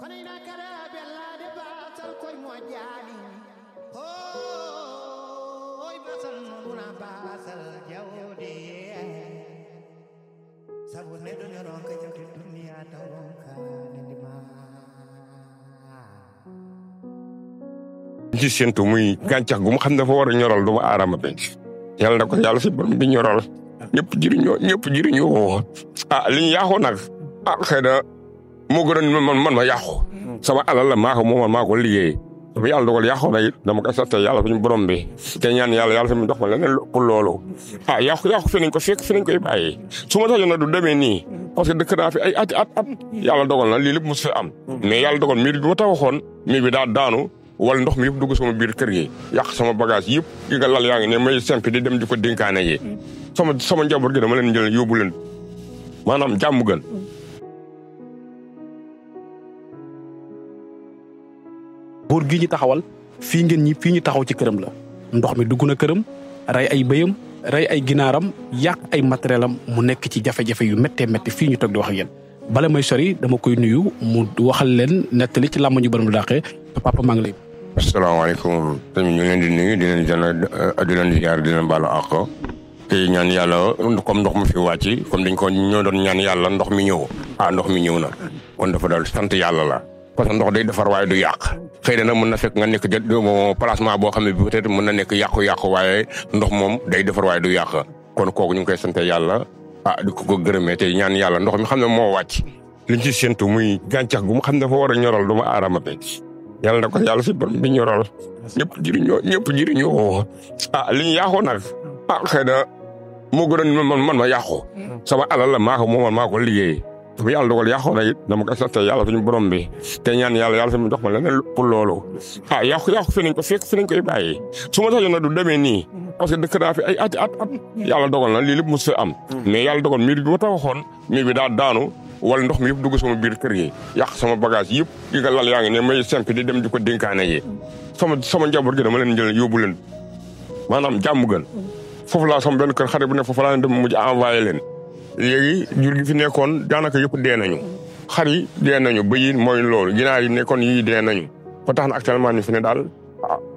fanina kada bellade basal koy mo jaali hoy basal muna basal jawde sabu ne do ñoro ka ci dunya tawon ka ndima ci sentu muy gàncax gu mu xam dafa war a ñoral doomu aadama bi yàlla na ko yàlla si borom bi ñoral ñëpp jëriñoo li ñu yàqu nag xëy na moo gën a man ma yàqu sama alal la maa ko liggéey dafa yàlla dogal yàqu na it dama koy sant yàlla suñu borom bi te ñaan yàlla tamit dox ma leneen pour loolu yàqu fi nañ ko fekk fi nañ koy bàyyi su ma sañoon nag du demee nii parce que dëkk naa fi ay at yàlla dogal na lii lépp mos fi am mais yàlla dogal miir bi ma tawaxoon miir bi daa daanu wala ndox mi yëpp dugg sama biir kër gi yàq sama bagage yëpp yi nga lal yaa ngi ne may simpi di dem di ko dénkaane yi sama njaboot gi dama leen jël yóbbu leen maanaam jàmm gën. góor gi ñu taxawal fii ñu taxaw ci këram la ndox mi dugg na këram rey ay bëyam rey ay ginaaram yàq ay matériel am mu nekk ci jafe-jafe yu méttee métti fii ñu toog di wax ak yéen bala may sori dama koy nuyu mu waxal leen nettali ci làmb ñu borom dàqee papa maa ngi lay. asalaamaaleykum tamit ñu leen di nuyu di leen ziar di leen baalu àq te ñaan yàlla comme ndox mi fi wàcc comme dañ ko ñoo doon ñaan yàlla ndox mi ñëw ndox mi ñëw na kon dafa daal sant yàlla la parce que ndox day defar waaye du yàq xëy na nag mën na fekk nga nekk placement boo xam ne peut-être mën na nekk yàqu-yàqu waaye ndox moom day defar waaye du yàq kon kooku ñu ngi koy sant yàlla di ko gërëmee te ñaan yàlla ndox mi xam ne moo wàcc liñ ci séntu muy gàncax gu mu xam ne dafa war a ñoral doomu aadama bi yàlla na ko yàlla si borom bi ñoral ñëpp jëriñoo li ñu yàqu nag xëy na moo gën a man ma yàqu sama alal la maa ko liggéey dafa yàlla dogal yàqu na it dama koy sant yàlla suñu borom bi te ñaan yàlla tamit dox ma leneen pour loolu yàqu fi nañ ko fekk fi nañ koy bàyyi su ma sañoon nag du demee nii parce que dëkk naa fi ay at yàlla dogal na lii lépp mos fi am mais yàlla dogal miir bi ma tawaxoon miir bi daa daanu wala ndox mi yëpp dugg sama biir kër gi yàq sama bagage yëpp yi nga lal yaa ngi ne may simpi di dem di ko dénkaane yi sama njaboot gi dama leen jël yóbbu leen maanaam jàmm gën foofu laa sama benn kër xarit bu ne foofu laa leen dem mujj envoyé leen léegi jur gi fi nekkoon daanaka yëpp dee nañu xar yi dee nañu bëy yi mooy loolu ginaar yi nekkoon yii dee nañu ba tax na actuellement ni fi ne daal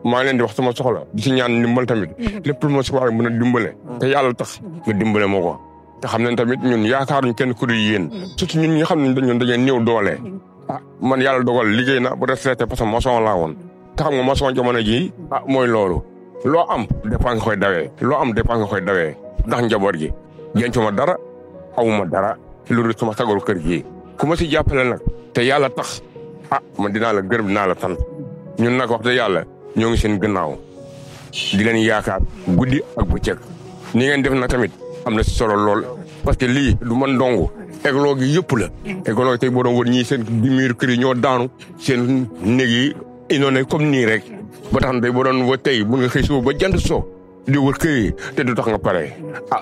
maa ngi leen di wax sama soxla di si ñaan ndimbal tamit lépp lu ma si war mën a dimbale te yàlla tax nga dimbale moo ko te xam ne tamit ñun yaakaaruñ kenn ku dul yéen surtout ñun ñi nga xam ne dañoo néew doole man yàlla dogal liggéey na ba retraité parce que maçon laa woon te xam nga maçon jamono jii mooy loolu loo am dépense nga koy dawee ndax njaboot gi denc ma dara awuma dara loolu sama sagaru kër gi ku ma si jàppale nag te yàlla tax man dinaa la gërëm dinaa la sant ñun nag wax dëgg yàlla ñoo ngi seen gannaaw di leen yaakaar guddi ak bëccëg ni ngeen def nag tamit am na si solo lool parce que lii du man ndongo écolo gi yëpp la écolo tey boo doon wër ñii seen miir kër yi ñoo daanu seen néeg yi inondé comme nii rek ba tax na tey boo doon wër tey bu nga xëy suba ba jant soo di wër kër yi te du tax nga pare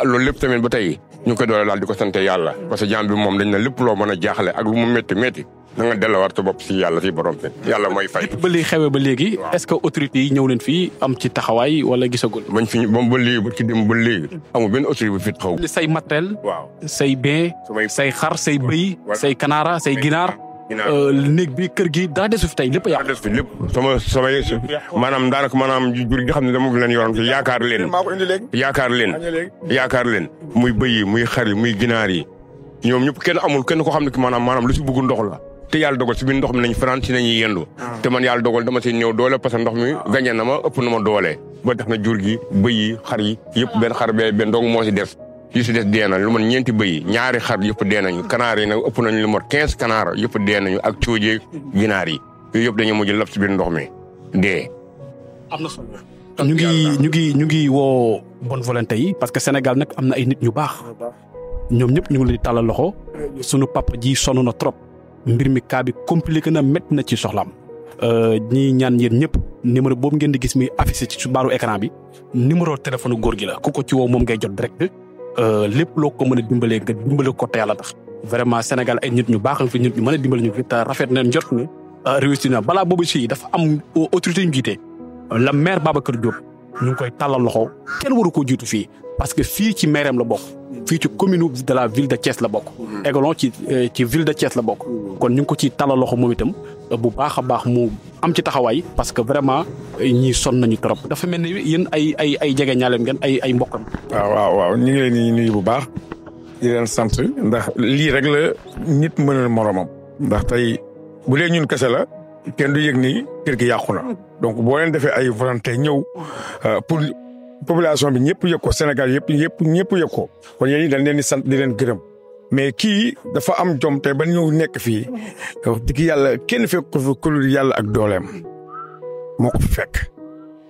loolu lépp tamit ba tey ñu koy doole daal di ko sant yàlla parce que jaam bi moom dañ na lépp loo mën a jaaxle ak lu mu métti da nga delluwaat sa bopp si yàlla si borom bi yàlla mooy fay. ba léegi xewee ba léegi est-ce que autorités yi ñëw leen fii am ci taxawaay wala gisagul. bañ fi ba léegi ba ci dem ba léegi amul benn autorité bu fi taxaw. say matériel. waaw say bien. say xar say bëy. say kanaara say ginaar. néeg bi kër gi dara desu fi tey lépp a yàqu. des fi lépp samay maanaam daanaka maanaam jur gi xam ne dama fi leen yoroon yaakaar leen muy bëy yi muy xar yi muy ginaar yi ñoom ñëpp kenn amul kenn ko xam ne ki maanaam lu si bëgg ndox la te yàlla dogal si biir ndox mi nañ fanaan si nañuy yendu te man yàlla dogal dama si néew doole parce que ndox mi gañe na ma ëpp na ma doole ba tax na jur gi bëy yi xar yi yëpp benn xar bee benn dong moo si des yu si des dee na lu man ñeenti bëy ñaari xar yëpp dee nañu kanaar yi nag ëpp nañu lu mot 15 kanaar yëpp dee nañu ak coojee ginaar yi yooyu yëpp dañoo mujj lab si biir ndox mi dee. am na solo ñu ngi woo bonne volonté yi parce que Sénégal nag am na ay nit ñu baax ñoom ñëpp ñu ngi leen di tàllal loxo sunu papa ji sonn na trop mbir mi kaa bi compliqué na métti na ci soxlaam ñi ñaan yéen ñëpp numéro boobu ngeen di gis muy affiché ci baaru écran bi numéro téléphone góor gi la ku ko ci woo moom ngay jot direct lépp loo ko mën a dimbalee nga dimbale ko te yàlla tax vraiment Sénégal ay nit ñu baax fi nit ñu mën a dimbale ñu fi te rafet na njort ni réussir na balaa boobu si dafa am autorité ñu jiite la maire Babacar Diop ñu ngi koy tàllal loxo kenn waru koo jiitu fii parce que fii ci maireem la bokk fii ci commune de la ville de Thiès la bokk Aiglon ci ville de Thiès la bokk kon ñu ngi ko ci talal loxo moom itam bu baax a baax mu am ci taxawaay parce que vraiment ñii sonn nañu trop dafa mel ni yéen ay jege ñaaleem ngeen ay mbokkam. waaw ñu ngi leen di nuyu bu baax di leen sant ndax lii rek la nit mënal moromam ndax tey bu dee ñun kese la kenn du yëg ni kër gi yàqu na donc boo leen defee ay volonté ñëw pour population bi ñëpp yëg ko Sénégal yëpp ñëpp yëg ko kon yéen dañ leen di sant di leen gërëm mais kii dafa am jom tey ba ñëw nekk fii wax dëgg yàlla kenn fekk ko fi ku dul yàlla ak dooleem moo ko fi fekk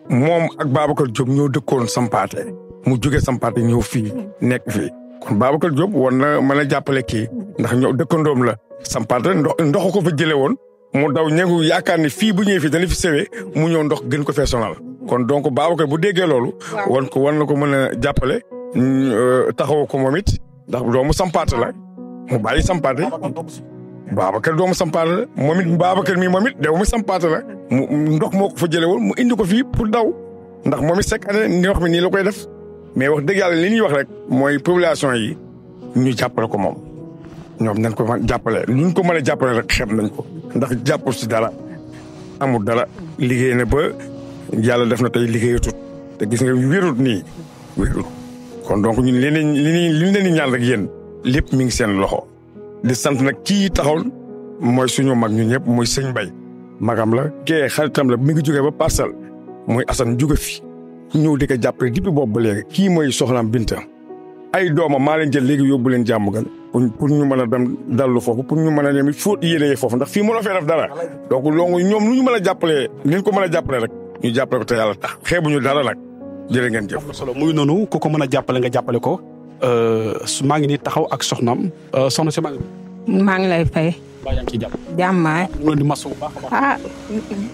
moom ak Babacar Diop ñoo dëkkoon Sampaate mu jóge Sampaate ñëw fii nekk fii kon Babacar Diop war na mën a jàppale kii ndax ñoo dëkkandoom la Sampaate ndox ko fa jëlee woon mu daw ñegu yaakaar ni fii bu ñëwee fii dana fi sewee mu ñëw ndox gën ko fee sonal kon donc Babacar bu déggee loolu war na ko mën a jàppale taxawoo ko moom it ndax doomu Sampaate la mu bàyyi Sampaate Babacar doomu Sampaate la moom it Babacar mii moom it doomu Sampaate la mu ndox moo ko fa jëlee woon mu indi ko fii pour daw ndax moom it chaque année ndox mi nii la koy def mais wax dëgg yàlla li ñuy wax rek mooy population yi ñu jàppale ko moom ñoom nañ ko mën jàppale luñ ko mën a jàppale rek xem nañ ko ndax jàppul si dara amul dara liggéey na ba yàlla def na tey liggéeyatut te gis nga wérut nii wérut kon donc ñun li leen di ñaan rek yéen lépp mi ngi seen loxo di sant nag kii taxaw mooy suñu mag ñun ñëpp muy sëñ Bay magam la kee xaritam la mi ngi jógee ba Parcelles muy Assane jóge fi ñëw di ko jàppale depuis boobu ba léegi kii mooy soxnaam Binta ay doomam maa leen jël léegi yóbbu leen jàmm gan pour ñu mën a dem dallu foofu pour ñu mën a dem fóot yéene foofu ndax fii mënoo fee def dara donc loolu ñoom lu ñu mën a jàppalee ni ko mën a jàppale rek ñu jàppale ko te yàlla tax xeebuñu dara nag jërë ngeen jëf. solo muy noonu ku ko mën a jàppale nga jàppale ko maa ngi nii taxaw ak soxnaam soxna si maa ngi lay fay. baa yaa ngi ciy jàpp. jàmmaay. ñu ngi leen di masu bu baax a baax.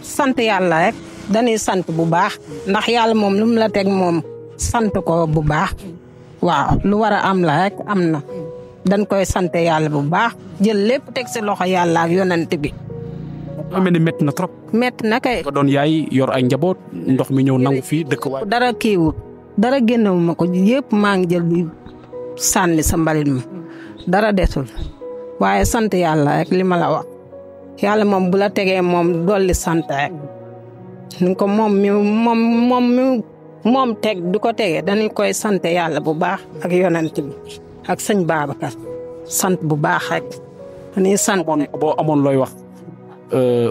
sant yàlla rek dañuy sant bu baax ndax yàlla moom lu mu la teg moom sant ko bu baax waaw lu war a am la rek am na dañ koy sant yàlla bu baax jël lépp teg si loxo yàlla ak yonent bi. daa mel ni métti na trop. métti na kay. nga doon yaay yor ay njaboot ndox mi ñëw nangu fii dëkk waay. dara kiiwut dara génnewu ma ko yëpp maa ngi jël bi sànni sa mbalit mi dara desul waaye sant yàlla rek li ma la wax yàlla moom bu la tegee moom dolli sant rek ni ko moom teg du ko tegee dañuy koy sant yàlla bu baax ak yonent bi ak sëñ Babacar sant bu baax rek dañuy sant. boo amoon looy wax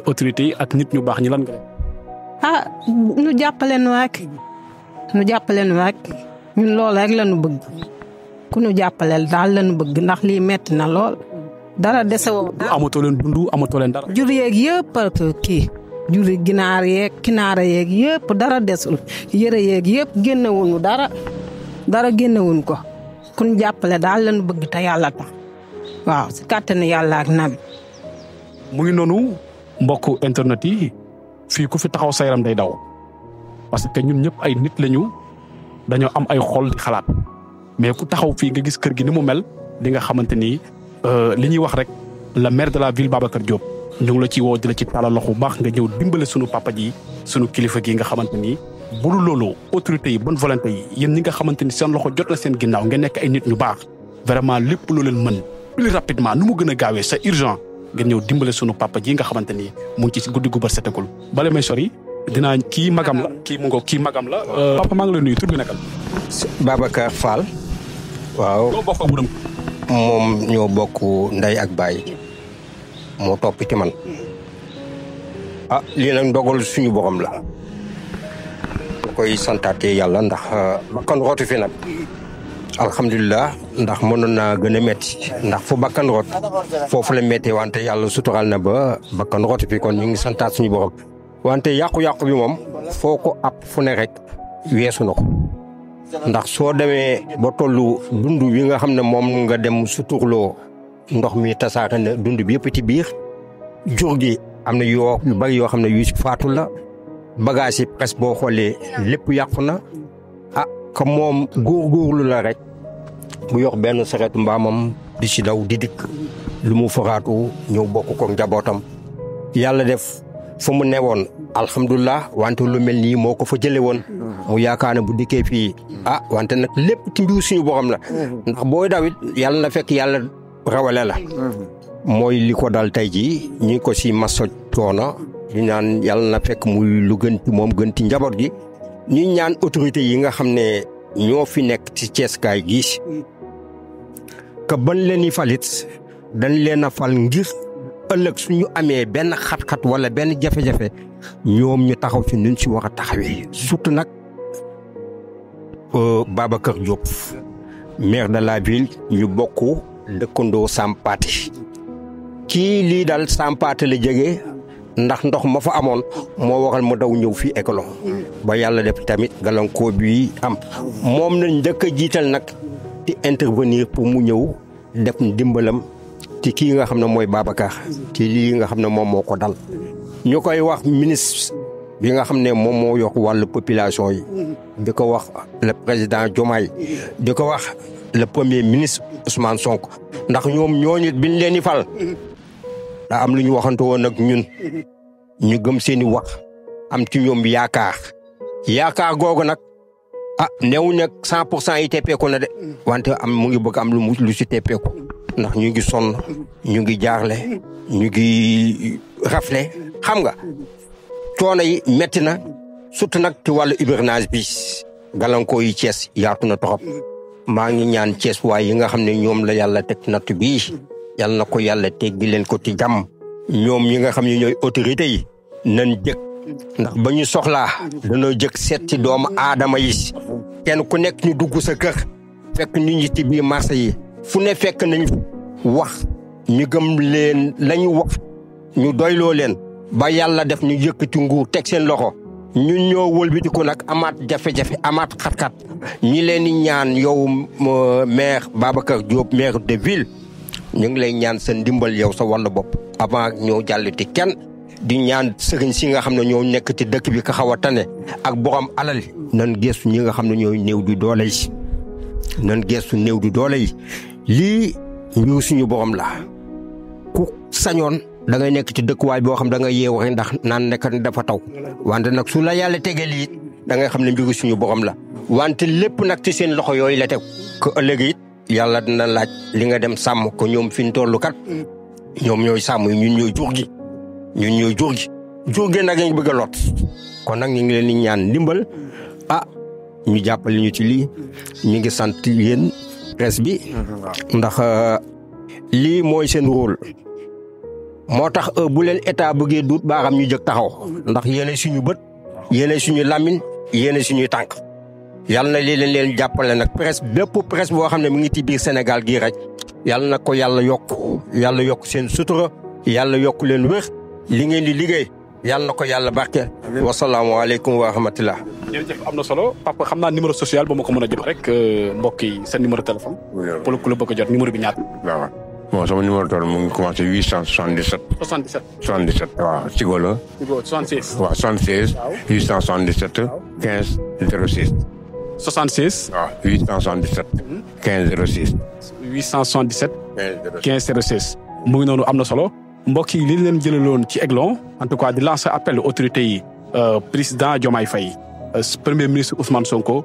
autorités yi ak nit ñu baax ñi lan nga. nu jàppale nu rek ñun loolu rek la nu bëgg ku nu jàppaleel daal la nu bëgg ndax lii metti na lool dara desewoo. amatoo leen dund amatoo leen dara. jur yeeg yëpp kii juri ginaar yeeg kinaara yeeg yëpp dara desul yëre yeeg yëpp génnewuñu dara génnewuñ ko ku nu jàppale daal la nu bëgg te yàlla tax waaw si kàttanu yàlla ak nabi. mu ngi noonu mbokku internet yi fii ku fi taxaw sa yaram day daw parce que ñun ñëpp ay nit lañu dañoo am ay xol di xalaat mais ku taxaw fii nga gis kër gi ni mu mel di nga xamante ni li ñuy wax rek le maire de la ville Babacar Diop ñu ngi la ci woo di la ci tàllal loxo bu baax nga ñëw dimbale sunu papa ji sunu kilifa gi nga xamante ni bu dul loolu autorités yi bonne volonté yi yéen ñi nga xamante ni seen loxo jot na seen ginnaaw nga nekk ay nit ñu baax vraiment lépp loo leen mën plus rapidement nu mu gën a gaawee c'est urgent ngeen ñëw dimbale sunu papa ji nga xamante ni mu ngi ci guddi gu bër setekul bala may sori dinaa kii magam la kii magam la. papa maa ngi lay nuyu tur bi naka la. Babacar Fall. waaw loo bokk mu dem. moom ñoo bokk ndey ak baay moo topp ci man lii nag ndogal suñu borom la da koy santaate yàlla ndax bakkan rootu fi nag alhamdulilah ndax mënoon naa gën a métti ndax fu bakkan root foofu la méttee wante yàlla sutural na ba bakkan rootu fi kon ñu ngi santaat suñu borom wante yàqu-yàqu bi moom foo ko ab fu ne rek weesu na ko ndax soo demee ba tollu dund wi nga xam ne moom nga dem suturloo ndox mi tasaare na dund bi yëpp ci biir jur gi am na yu bari yoo xam ne yu faatu la bagage yi presque boo xoolee lépp yàqu na ka moom góorgóorlu la rek bu yor benn sareetu mbaamam di si daw di dikk lu mu foraatu ñëw bokk ko njabootam yàlla def fu mu newoon alhamdulilah wante lu mel nii moo ko fa jële woon mu yaakaar ne bu dikkee fii wante nag lépp ci mbiru suñu borom la ndax booy dawit yàlla na fekk yàlla rawale la mooy li ko dal tey jii ñu ko si maso coono ñu ñaan yàlla na fekk muy lu gën ci moom gën ci njaboot gi ñuy ñaan autorité yi nga xam ne ñoo fi nekk ci Thiès kaay gi que ban leen i falit dañ leen a fal ngir ëllëg suñu amee benn xat-xat wala benn jafe-jafe ñoom ñu taxaw ci nuñ si war a taxawee surtout nag Babacar Diop maire de la ville ñu bokk dëkkandoo Sampaati kii lii daal Sampaati la jógee ndax ndox ma fa amoon moo waral mu daw ñëw fii Écolon ba yàlla def tamit gàllankoor bi am moom nañ njëkk a jiital nag di intervenir pour mu ñëw def ndimbalam ci kii nga xam ne mooy Babacar ci lii nga xam ne moom moo ko dal ñu koy wax ministre bi nga xam ne moom moo yor wàllu population yi di ko wax le président Diomaye di ko wax le premier ministre Ousmane Sonko ndax ñoom ñooñu biñ leen di fal daa am lu ñu waxante woon ak ñun ñu gëm seeni wax am ci ñoom yaakaar googu nag neew nag 100% yi teppeeku na de wante mu ngi bëgg am lu si teppeeku ndax ñu ngi sonn ñu ngi jaarle ñu ngi rafle xam nga coono yi metti na surtout nag ci wàllu hivernage bi gàllankoor yi Thiès yaatu na trop maa ngi ñaan Thiès waaye yi nga xam ne ñoom la yàlla teg natt bii yàlla na ko yàlla teggi leen ko ci jàmm ñoom ñi nga xam ne ñooy autorité yi nañ jëkk ndax ba ñu soxlaa dañoo jëkk seet ci doomu aadama yi kenn ku nekk ñu dugg sa kër fekk ñu ngi ci biir marché yi fu ne fekk nañ wax ñu gëm leen lañu wax ñu doyloo leen ba yàlla def ñu yëkkati nguur teg seen loxo ñun ñoo wëlbatiku nag amaat jafe-jafe amaat xat-xat ñi leen di ñaan yow maire Babacar Diop maire de ville ñu ngi lay ñaan sa ndimbal yow sa wàllu bopp avant ñoo jàllati kenn di ñaan sëriñ si nga xam ne ñoo nekk ci dëkk bi ka xaw a tane ak borom alal nan geestu ñi nga xam ne ñooy néew di doole yi nan geestu néew di doole yi lii ñu suñu borom la ku sañoon da ngay nekk ci dëkkuwaay boo xam da nga yeewu rek ndax naan nekk dafa taw wante nag su la yàlla tegee lii da ngay xam ne mbiru suñu borom la wante lépp nag ci seen loxo yooyu la teg ko ëllëg it yàlla dina laaj li nga dem sàmm ko ñoom fi ñu toll kat ñoom ñooy sàmm ñun ñooy jur gi jur gi nag ñu bëgg a lot kon nag ñu ngi leen di ñaan ndimbal ñu jàppale ñu ci lii ñu ngi sant yéen presse bi ndax lii mooy seen rôle moo tax bu leen état bëggee duut baaxam ñu jëkk taxaw ndax yéene suñu bët yéene suñu làmmiñ yéene suñuy tànk yàlla na leen jàppale nag presse bépp presse boo xam ne mu ngi ci biir Sénégal gii rek yàlla na ko yàlla yokk seen sutura yàlla yokk leen wér li ngeen di liggéey yàlla na ko yàlla barke wasalaamualeykum wa rahmatullah. jërëjëf am na solo papa xam naa numéro social ba ma ko mën a jot rek mbokk yi seen numéro téléphone. pour ku la bëgg a jot numéro bi ñaata. waaw bon sama numéro téléphone mu ngi commencé 877. 77 waaw Sigo la. Sigo 76. waaw 76. waaw 877. 15 06. 76. waaw 877. 15 06. 877. 15 06. mu ngi noonu am na solo. mbokk yi li leen jëlaloon ci Aiglon en tout cas di lancer appel autorités yi président Diomaye Faye premier ministre Ousmane Sonko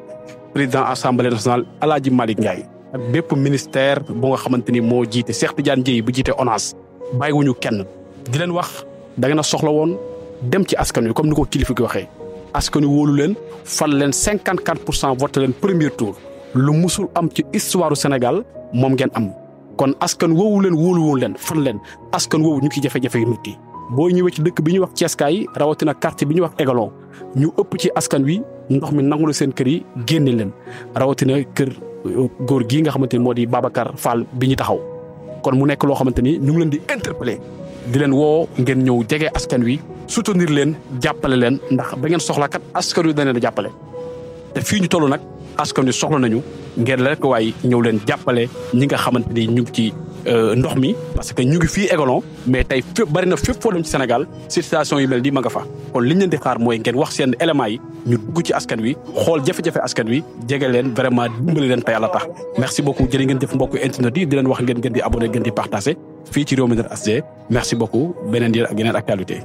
président assemblée nationale El Hadji Malick Ndiaye ak bépp ministère bu nga xamante ni moo jiite Cheikh Tidiane Dièye bu jiite ONAS bàyyiwuñu kenn di leen wax da ngeen a soxla woon dem ci askan wi comme ni ko kilifa gi waxee askan wi wóolu leen fal leen 54% voté leen premier tour lu musul am ci histoire du Sénégal moom ngeen am. kon askan woowu leen wóoluwoon leen fan leen askan woowu ñu ci jafe-jafe yu métti boo ñëwee ci dëkk bi ñuy wax Thiès kaay rawatina quartier bi ñuy wax Aiglon ñu ëpp ci askan wi ndox mi nangu na seen kër yi génne leen rawatina kër góor gii nga xamante ni moo di Babacar Fall bi ñu taxaw kon mu nekk loo xamante ni ñu ngi leen di interpeller di leen woo ngeen ñëw jege askan wi soutenir leen jàppale leen ndax ba ngeen soxla kat askan wi dañ leen a jàppale te fii ñu toll nag askan wi soxla nañu ngeen la rek waaye ñëw leen jàppale ñi nga xamante ni ñu ngi ci ndox mi parce que ñu ngi fii Aiglon mais tey fépp bari na fépp foo dem ci Sénégal situation yu mel nii ma nga fa kon liñ leen di xaar mooy ngeen wax seen éléments yi ñu dugg ci askan wi xool jafe-jafe askan wi jege leen vraiment dimbali leen te yàlla tax merci beaucoup jërë ngeen jëf mbokku internet yi di leen wax ngeen di abonné ngeen di partagé fii ci Rewmi Net HD merci beaucoup beneen yéen ak yeneen actualité